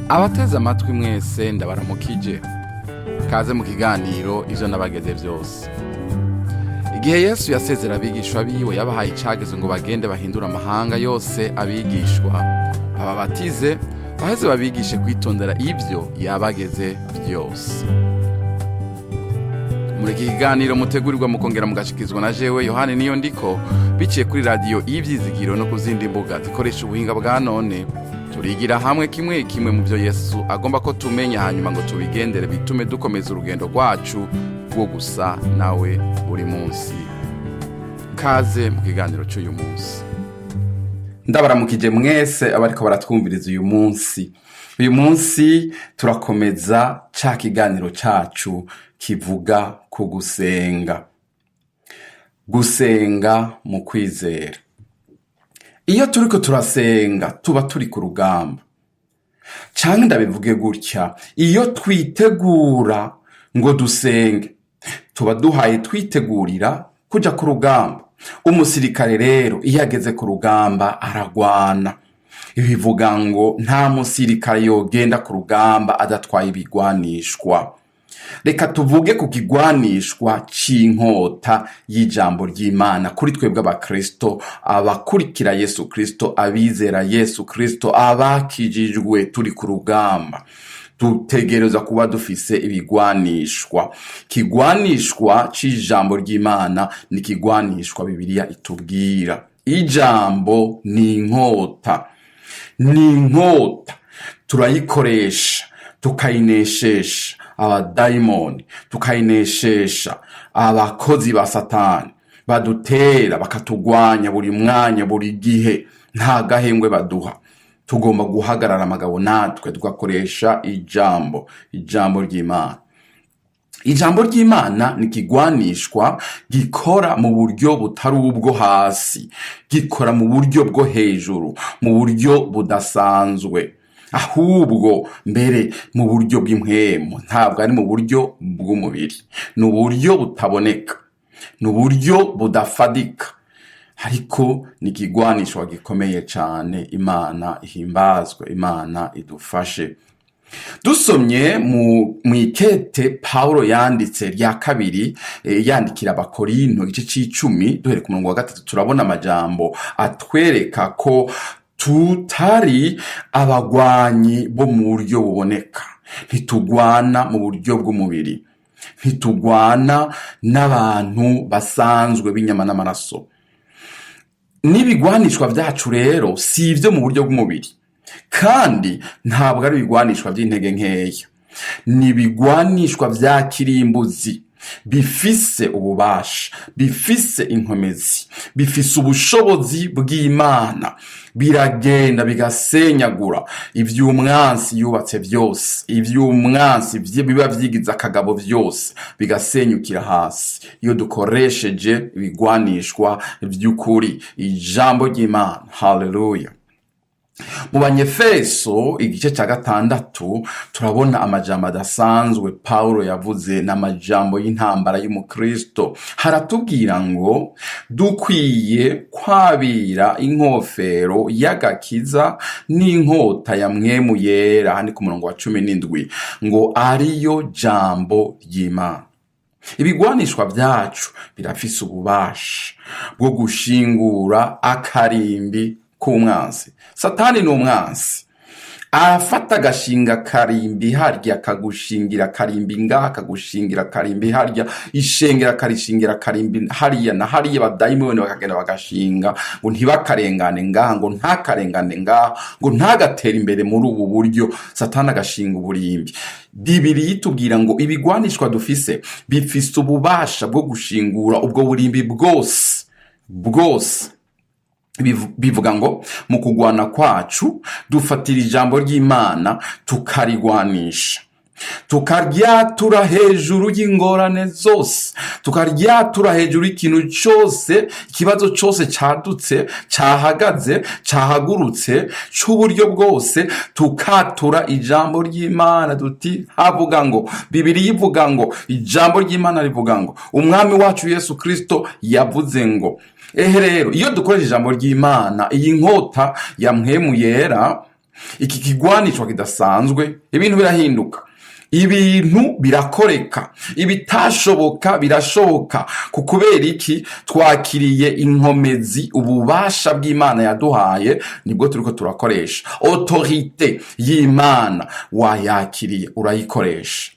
Abateze amatwi mwese, ndabaramukije. Kaze mu kiganiro Ivyo Nabageze Vyose. Igihe Yesu yasezera abigishwa biwe, yabahaye icageze ngo bagende bahindure amahanga yose abigishwa, bababatize, baheze babigishe kwitondera ivyo yabageze byose. Muri iki kiganiro mutegurirwa mukongera mugashikizwa na jewe Yohani Niyo Ndiko, biciye kuri Radiyo Ivyizigiro no ku zindi mbuga zikoresha ubuhinga bwa none, turigira hamwe kimwe kimwe mu byo Yesu agomba ko tumenya, hanyuma ngo tubigendere, bitume dukomeza urugendo rwacu rwo gusa nawe buri munsi. Kaze mu kiganiro cy'uyu munsi. Ndabaramukije mwese abariko baratwumviriza uyu munsi. Uyu munsi turakomeza ca kiganiro cacu kivuga ku gusenga, gusenga mu kwizera. Iyo turiko turasenga tuba turi ku rugamba, canke ndabivuge gutya: iyo twitegura ngo dusenge, tuba duhaye twitegurira kuja ku rugamba. Umusirikare rero iyo ageze ku rugamba aragwana. Bivuga ngo nta musirikare yogenda ku rugamba adatwaye ibigwanishwa. Reka tuvuge ku kigwanishwa c'inkota y'ijambo ry'Imana. Kuri twebwe abakristo, abakurikira Yesu Kristo, abizera Yesu Kristo, abakijijwe, turi ku rugamba, dutegereza kuba dufise ibigwanishwa. Kigwanishwa c'ijambo ry'Imana ni kigwanishwa Bibiliya itubwira. Ijambo ni inkota, ni inkota. Turayikoresha tukayineshesha abadayimoni, tukayineshesha abakozi ba Satani badutera, bakatugwanya buri mwanya, buri gihe, nta gahengwe baduha. Tugomba guhagarara amagabo natwe tugakoresha ijambo, ijambo ry'Imana. Ijambo ry'Imana ni ikigwanishwa gikora mu buryo butari ubwo hasi, gikora mu buryo bwo hejuru, mu buryo budasanzwe, ahubwo mbere mu buryo bw'impwemu, ntabwo ari mu buryo bw'umubiri. Ni uburyo butaboneka, ni uburyo budafadika, ariko ni ikigwanishwa gikomeye cyane. Imana ihimbazwe, Imana idufashe. Dusomye mu ikete Pawulo yanditse rya kabiri yandikira Abakorinto, igice c'icumi, duhere ku murongo wa 3, turabona amajambo atwereka ko tutari abagwanyi bo mu buryo buboneka. Ntitugwana mu buryo bw'umubiri, ntitugwana n'abantu basanzwe b'inyama n'amaraso. N'ibigwanishwa vyacu rero si ivyo mu buryo bw'umubiri, kandi ntabwo ari ibigwanishwa by'intege nkeya. Ni ibigwanishwa vya kirimbuzi, bifise ububasha, bifise inkomezi, bifise ubushobozi bw'Imana. Biragenda bigasenyagura ivy'umwansi yubatse vyose, ivy'umwansi biba vyigize akagabo vyose, bigasenyukira hasi iyo dukoresheje ibigwanishwa vy'ukuri, ijambo ry'Imana. Haleluya! Mu Banyefeso igice cya 6 turabona amajambo adasanzwe Pawulo yavuze, n'amajambo y'intambara y'umukristo. Haratubwira ngo dukwiye kwabira inkofero y'agakiza n'inkota ya Mpwemu Yera. Aha ni ku murongo wa 17, ngo ariyo jambo ry'Imana. Ibigwanishwa vyacu birafise ububasha bwo gushingura akarimbi k'umwansi. Satani ni umwansi, arafata agashinga karimbi harya, akagushingira karimbi ngaha, akagushingira karimbi harya, ishengera akarishingira karimbi hariya na hariya. Badayimoni bakagenda bagashinga ngo ntibakarengane ngaha, ngo ntakarengane ngaha, ngo ntagatere imbere muri ubu buryo. Satani agashinga uburimbi. Bibiri yitubwira ngo ibigwanishwa dufise bifise ububasha bwo gushingura ubwo burimbi bwose bwose. Bivuga ngo mu kugwana kwacu dufatira ijambo ry'Imana, tukarigwanisha, tukaryatura hejuru y'ingorane zose, tukaryatura hejuru y'ikintu cyose, ikibazo cyose cadutse, cahagaze, cahagurutse, c'uburyo bwose. Tukatura ijambo ry'Imana duti: "Havuga ngo, Bibiri ivuga ngo, ijambo ry'Imana rivuga ngo, Umwami wacu Yesu Kristo yavuze ngo." Ehe rero, iyo dukoresha ijambo ry'Imana, iyi nkota ya Mpwemu Yera. Iki kigwanishwa kidasanzwe, ibintu birahinduka, ibintu birakoreka, ibitashoboka birashoboka. Ku kubera iki? Twakiriye inkomezi, ububasha bw'Imana yaduhaye, nibwo turiko turakoresha. Autorité y'Imana wayakiriye, urayikoresha.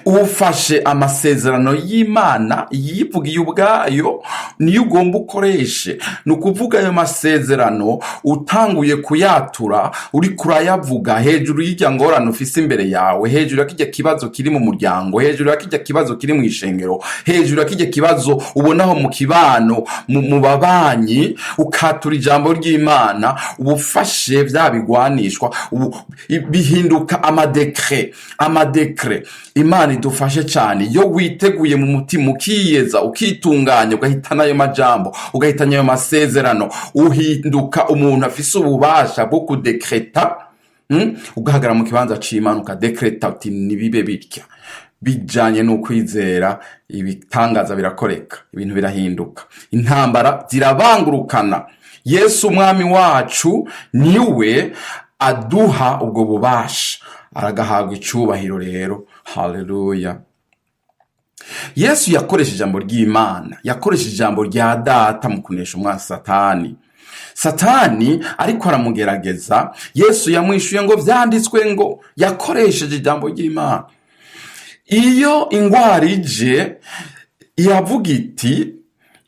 Ufashe amasezerano y'Imana yivugiye ubwayo, niyo ugomba ukoreshe. Ni ukuvuga ayo masezerano utanguye kuyatura, uriko urayavuga hejuru y'irya ngorane ufise imbere yawe, hejuru ya kirya kibazo kiri mu muryango, hejuru ya kirya kibazo kiri mu ishengero, hejuru ya kirya kibazo ubonaho mu kibano, mu babanyi, ukatura ijambo ry'Imana, uba ufashe vya bigwanishwa, ubu bihinduka amadécrets, amadécrets. Imana idufashe cyane. Iyo witeguye mu mutima, ukiyeza, ukitunganya, ugahitana ayo majambo, ugahitana ayo masezerano, uhinduka umuntu afise ububasha bwo kudécréta, Ugahagarara mu kibanza c'Imana, ukadécréta uti: "Nibibe bitya." Bijanye n'ukwizera, ibitangaza birakoreka, ibintu birahinduka, intambara zirabangurukana. Yesu Umwami wacu niwe aduha ubwo bubasha, aragahabwa icubahiro rero. Haleluya! Yesu yakoresha ijambo ry'Imana, yakoresha ijambo rya Data mu kunesha umwansi Satani. Satani ariko aramugerageza, Yesu yamwishuye ngo: "Vyanditswe ngo." Yakoresheje ijambo ry'Imana. Iyo ingwara ije, iravuga iti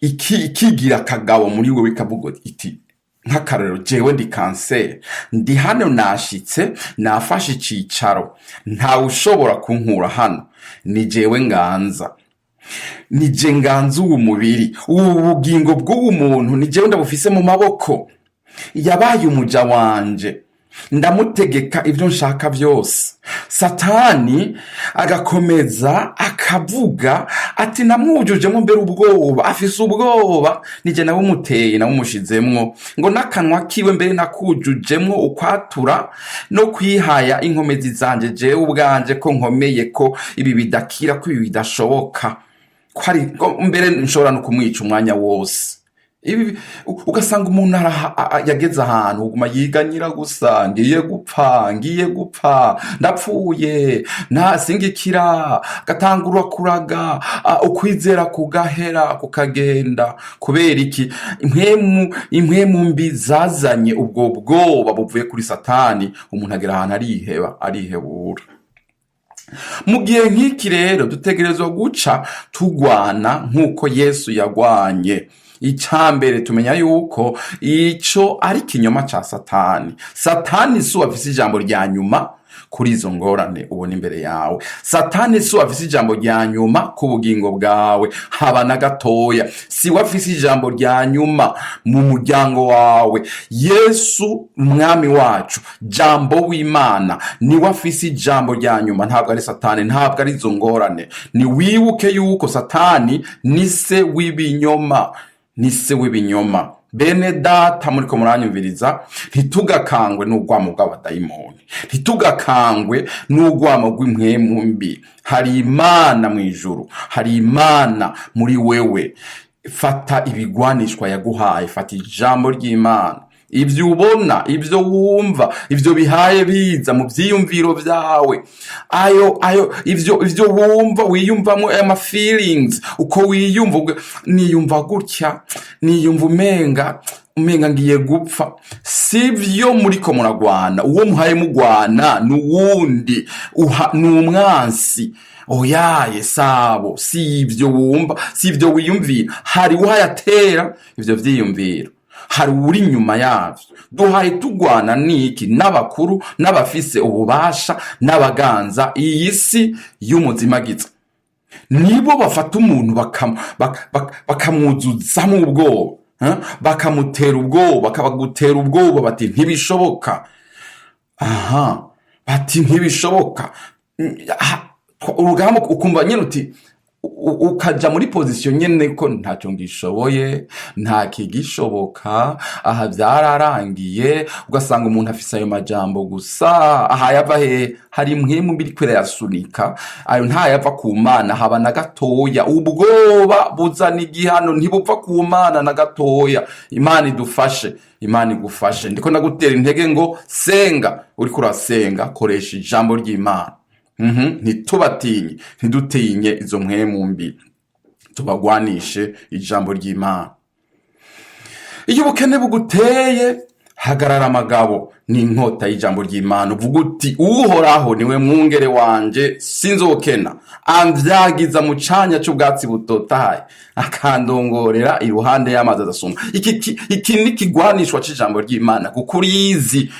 iki, ikigira akagabo muri wewe, ikavuga iti, nk'akarorero: "Jewe ndi kanseri, ndi hano, nashitse, nafashe icicaro, ntawe ushobora kunkura hano, ni jewe nganza, ni je nganza uwu mubiri, ubu bugingo bw'uwu muntu ni jewe ndabufise mu maboko, yabaye umuja wanje, ndamutegeka ibyo nshaka byose." Satani agakomeza akavuga ati: "Namwujujemo mbere ubwoba, afise ubwoba, nije nawumuteye, nawumushizemwo, ngo n'akanwa kiwe mbere nakujujemwo ukwatura no kwihaya inkomezi zanje, jewe ubwanje ko nkomeye, ko ibi bidakira, ko ibi bidashoboka, ko ari ko mbere nshobora no kumwica umwanya wose." Ibi ugasanga umuntu yageze ahantu uguma yiganyira gusa: "Ngiye gupfa, ngiye gupfa, ndapfuye, nta singikira." Gatangura kuraga, ukwizera kugahera, kukagenda. Kubera iki? Impwemu mbi zazanye ubwo bwoba buvuye kuri Satani. Umuntu agera ahantu ariheba, arihebura. Mu gihe nk'iki rero, dutegerezwa guca tugwana nk'uko Yesu yagwanye. Icya mbere, tumenya yuko ico ari ikinyoma ca Satani. Satani si uwo afise ijambo rya nyuma kuri izo ngorane ubona imbere yawe. Satani si uwo afise ijambo rya nyuma ku bugingo bwawe, haba na gatoya. Si we afise ijambo rya nyuma mu muryango wawe. Yesu Umwami wacu, Jambo w'Imana, niwe afise ijambo rya nyuma, ntabwo ari Satani, ntabwo ari izo ngorane. Ni wibuke yuko Satani ni se w'ibinyoma, ni se w'ibinyoma. Bene Data muriko muranyumviriza, ntitugakangwe n'urwamo rw'abadayimoni, ntitugakangwe n'urwamo rw'impwemu mbi. Hari Imana mu ijuru, hari Imana muri wewe. Fata ibigwanishwa yaguhaye, fata ijambo ry'Imana. Ibyo ubona, ibyo wumva, ibyo bihaye biza mu byiyumviro byawe, ayo ivyo wumva, wiyumvamo, ama feelings, uko wiyumva, niyumva gutya, niyumva umenga ngiye gupfa, sivyo muriko muragwana. Uwo muhaye mugwana ni uwundi, ni umwansi. Oyaye, sabo, si ivyo wumva, si ivyo wiyumvira. Hari uhayatera ivyo vyiyumviro, hari uri inyuma yavyo. Duhaye tugwana niki? N'abakuru, n'abafise ububasha, n'abaganza iyi si y'umuzimagiza. Nibo bafata umuntu bakamwuzuzamo ubwoba, eh? Bakamutera ubwoba, bakabagutera ubwoba, bati: "Ntibishoboka." Aha bati: "Ntibishoboka." Urugamba ukumva nyine uti Ukaja muri position nyene ko ntacyo ngishoboye, nta kigishoboka, aha byararangiye. Ugasanga umuntu afise ayo majambo gusa. Aha yava he? Hari mpwemu mbi iriko irayasunika. Ayo ntayava ku Mana haba na gatoya. Ubwoba buzana igihano, ntibuva ku Mana na gatoya. Imana idufashe, Imana igufashe. Ndiko ndagutera intege ngo senga. Uriko urasenga, koresha ijambo ry'Imana. Ntitubatinye, ntidutinye izo mpwemu mbi, tubagwanishe ijambo ry'Imana. Iyo ubukene buguteye, hagarara amagabo n'inkota y'ijambo ry'Imana, uvuga uti: "Uhoraho niwe mwungere wanje, sinzokena. Amvyagiza mu canya c'ubwatsi butotahaye, akandongorera iruhande y'amazi adasuma." Iki ni ikigwanishwa c'ijambo ry'Imana, kuko urizi,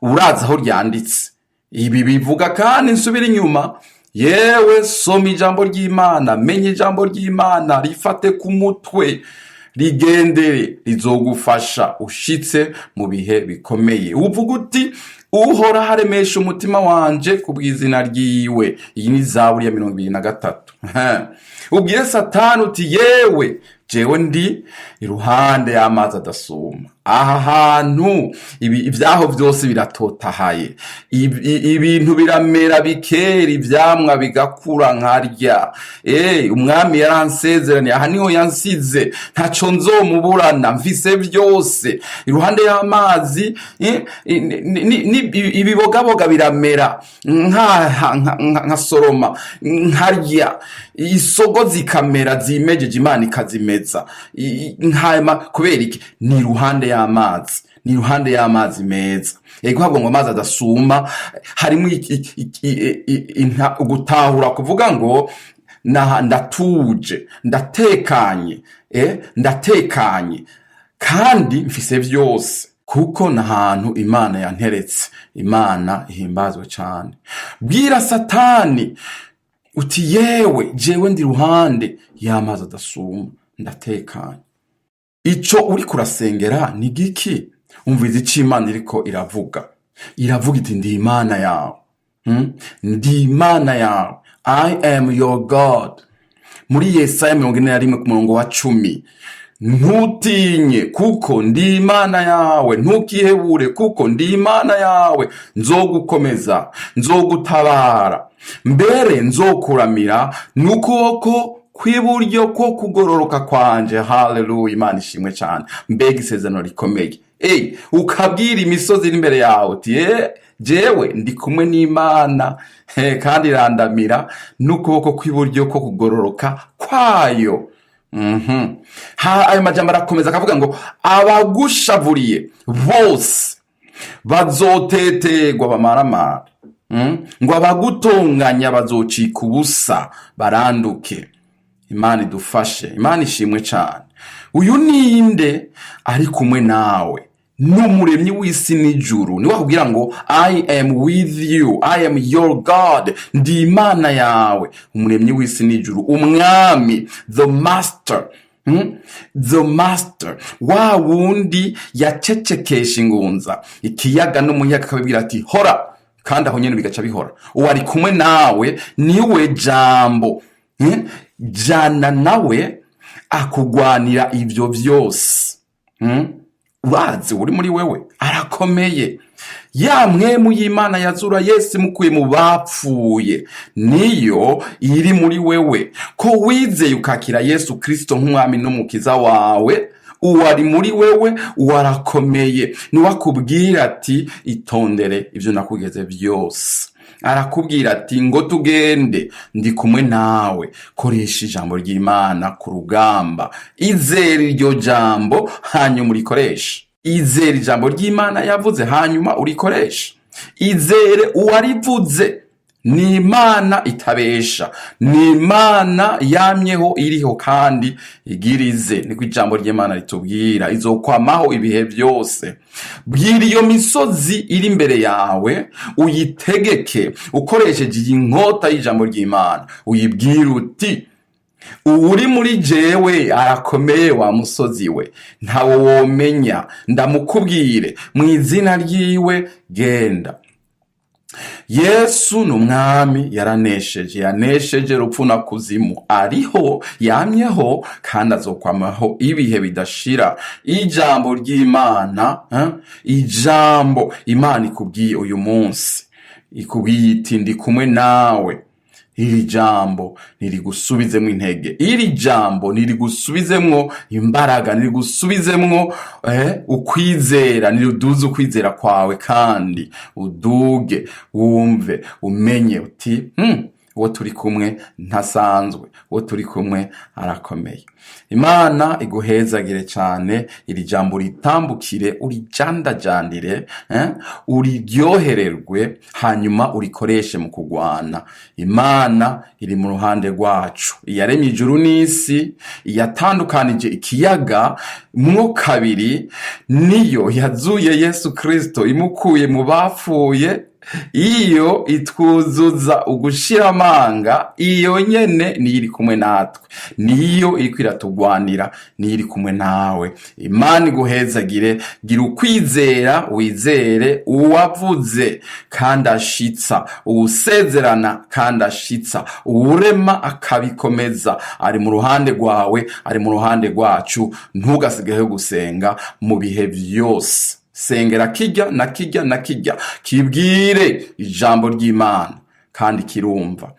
urazi aho ryanditse ibi bivuga. Kandi nsubira inyuma, yewe, soma ijambo ry'Imana, menya ijambo ry'Imana, rifate ku mutwe, rigendere, rizogufasha ushitse mu bihe bikomeye. Uvuga uti: "Uhoraho aremesha umutima wanje ku bw'izina ryiwe." Iyi ni Zaburi ya 23. Ubwire Satani uti: "Yewe, jewe ndi iruhande y'amazi adasuma. Aha hantu ibi ibyaho byose biratotahaye. Ibintu biramera, bikera ivyamwa, bigakura, nkarya. Umwami yaransezeraniye, aha niho yansize, ntaco nzomuburana, mfise byose iruhande y'amazi. Ibibogaboga biramera, nkasoroma nkarya, isogo zikamera zimejeje, Imana ikazimeza. Nkama kubera iki? Ni iruhande y'amazi, ni iruhande y'amazi meza." Yego, havuga ngo amazi adasuma, harimo gutahura kuvuga ngo ndatuje, ndatekanye, ndatekanye kandi mfise vyose, kuko n'ahantu Imana yanteretse. Imana ihimbazwe cane. Bwira Satani uti: "Yewe, jewe ndi ruhande y'amazi adasuma, ndatekanye." Ico uriko urasengera ni giki? Umviza ico Imana iriko iravuga. Iravuga iti: "Ndi Imana yawe." Ndi Imana yawe, I am your God. Muri Yesaya 41 ku murongo wa 10: "Ntutinye, kuko ndi Imana yawe, ntukihebure, kuko ndi Imana yawe. Nzogukomeza, nzogutabara, mbere nzokuramira n'ukuboko kw'iburyo ko kugororoka kwanje." Haleluya, Imana ishimwe cyane. Mbega isezerano rikomeye! Ey, ukabwira imisozi iri imbere yawe uti: "Jewe ndi kumwe n'Imana, kandi irandamira n'ukuboko kw'iburyo ko kugororoka kwayo." Ayo majambo arakomeza akavuga ngo abagushavuriye bose bazotetegwa bamaramara. Ngo abagutonganya bazocika ubusa, baranduke. Imana idufashe, Imana ishimwe cyane. Uyu ninde ari kumwe nawe? N'umuremyi w'isi n'ijuru. Niwe akubwira ngo: "I am with you, I am your God, ndi Imana yawe." Umuremyi w'isi n'ijuru, umwami, the master. The master, wa wundi yacecekesha ingunza, ikiyaga n'umuyaga, akabibwira ati: "Hora," kandi aho nyene bigaca bihora. Uwo ari kumwe nawe, niwe jambo. Jana nawe, akugwanira ivyo vyose. Urazi uri muri wewe arakomeye. Ya mpwemu y'Imana yazura Yesu imukuye mu bapfuye niyo iri muri wewe. Ko wizeye ukakira Yesu Kristo nk'umwami n'umukiza wawe, uwo ari muri wewe, uwo arakomeye. Niwe akubwira ati: "Itondere ibyo nakugeze byose." Arakubwira ati: "Ngo tugende, ndi kumwe nawe." Koresha ijambo ry'Imana ku rugamba. Izere iryo jambo, hanyuma urikoreshe. Izere ijambo ry'Imana yavuze, hanyuma urikoreshe. Izere uwarivuze. Ni Imana itabesha, ni Imana yamyeho, iriho kandi igirize. Niko ijambo ry'Imana ritubwira, izokwamaho ibihe byose. Bwira iyo misozi iri imbere yawe, uyitegeke ukoresheje iyi nkota y'ijambo ry'Imana. Uyibwire uti: "Uwuri muri jewe arakomeye. Wa musozi we, ntawo womenya, ndamukubwire mu izina ryiwe, genda." Yesu ni umwami, yaranesheje, yanesheje rupfu na kuzimu, ariho, yamyeho kandi azokwamaho ibihe bidashira. Ijambo ry'Imana, ijambo Imana ikubwiye uyu munsi, ikubwiye iti: "Ndi kumwe nawe." Iri jambo ntirigusubizemwo intege, iri jambo ntirigusubizemwo imbaraga, ntirigusubizemwo ukwizera, ntiriduze ukwizera kwawe kandi uduge, wumve, umenye uti: "Uwo turi kumwe ntasanzwe, uwo turi kumwe arakomeye." Imana iguhezagire cyane. Iri jambo ritambukire, urijandajandire, uriryohererwe, hanyuma urikoreshe mu kugwana. Imana iri mu ruhande rwacu, iyaremye ijuru n'isi, iyatandukanije ikiyaga mwo kabiri, niyo yazuye Yesu Kristo imukuye mu bapfuye, iyo itwuzuza ugushira amanga. Iyo nyene niyo iri kumwe natwe, niyo iriko iratugwanira, niyo iri kumwe nawe. Imana iguhezagire. Gira ukwizera, wizere uwavuze kandi ashitsa, uwusezerana kandi ashitsa, uwurema akabikomeza. Ari mu ruhande rwawe, ari mu ruhande rwacu. Ntugasigeho gusenga mu bihe vyose. Sengera kijya na kijya na kijya, kibwire ijambo ry'Imana kandi kirumva.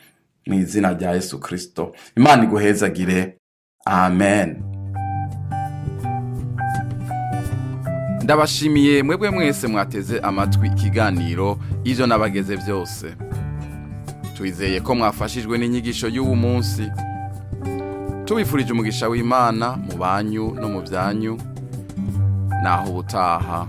Mu izina rya Yesu Kristo, Imana iguhezagire. Amen. Ndabashimiye mwebwe mwese mwateze amatwi ikiganiro Ivyo Nabageze Byose. Twizeye ko mwafashijwe n'inyigisho y'uwu munsi. Tubifurije umugisha w'Imana mu banyu no mu byanyu. Naho ubutaha.